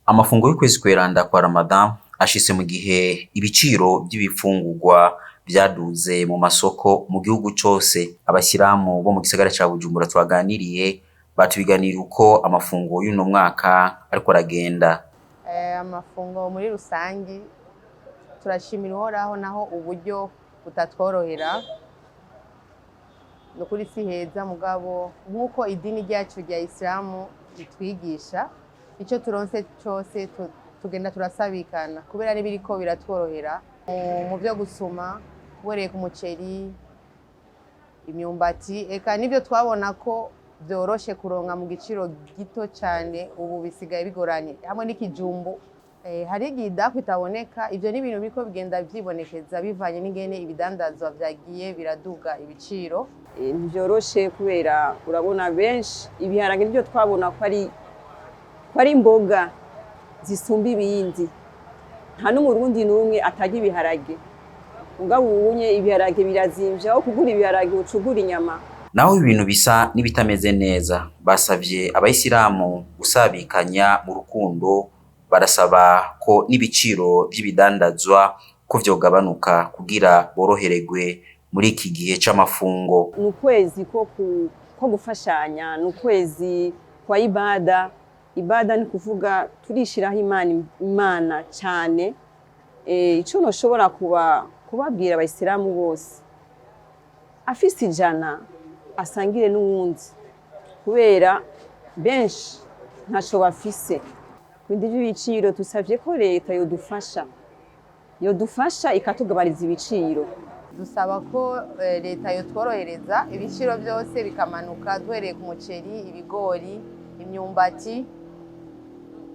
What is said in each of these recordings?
Amafungo y'ukwezi kweranda kwa Ramadan ashitse mu gihe ibiciro vy'ibifungurwa vyaduze mu masoko mu gihugu cose. Abasilamu bo mu gisagara ca Bujumbura twaganiriye batubiganira uko amafungo y'uno mwaka ariko aragenda. Amafungo muri rusangi turashimira Uhoraho, naho uburyo butatworohera, ni ukuri si heza, mugabo nk'uko idini ryacu rya Isilamu ritwigisha, icyo turonse cyose tugenda turasabikana, kubera n'ibiriko biratworohera mu byo gusuma, uhereye ku muceri, imyumbati, eka n'ibyo twabona ko byoroshe kuronka mu giciro gito cyane, ubu bisigaye bigoranye, hamwe n'ikijumbu. Hari igihe idaku itaboneka. Ibyo ni ibintu biriko bigenda vyibonekeza bivanye n'ingene ibidandazwa vyagiye biraduga ibiciro. Ntivyoroshe kubera urabona benshi ibiharage nivyo twabona ko ari imboga zisumba ibindi, nta n'Umurundi n'umwe atarya ibiharage. Mugabo ubunye ibiharage birazimvye, aho kugura ibiharage uca ugura inyama. Naho ibintu bisa n'ibitameze neza, basavye abayisilamu gusabikanya mu rukundo, barasaba ko n'ibiciro vy'ibidandazwa ko vyogabanuka kugira borohererwe muri iki gihe c'amafungo. Ni ukwezi ko gufashanya, ni ukwezi kwa ibada. Ibada ni kuvuga turishiraho Imana cyane. Ico noshobora kubabwira abayisilamu bose, afise 100 asangire n'uwundi, kubera benshi ntaco bafise. Kubindi vy'ibiciro, tusavye ko leta yodufasha ikatugabaniza ibiciro. Dusaba ko leta yotworohereza, ibiciro byose bikamanuka, duhereye ku muceri, ibigori, imyumbati,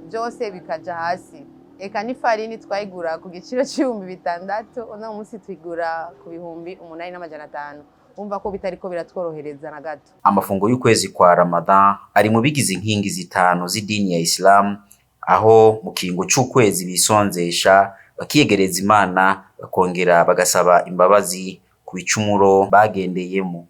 byose bikaja hasi, eka n'ifarini twayigura ku giciro c'6,000, uno munsi tuyigura ku 8,500. Wumva ko bitariko biratworohereza na gato. Amafungo y'ukwezi kwa Ramadan ari mu bigize inkingi zitanu z'idini ya Islam, aho mu kiringo c'ukwezi bisonzesha, bakiyegereza Imana, bakongera bagasaba imbabazi ku bicumuro bagendeyemo.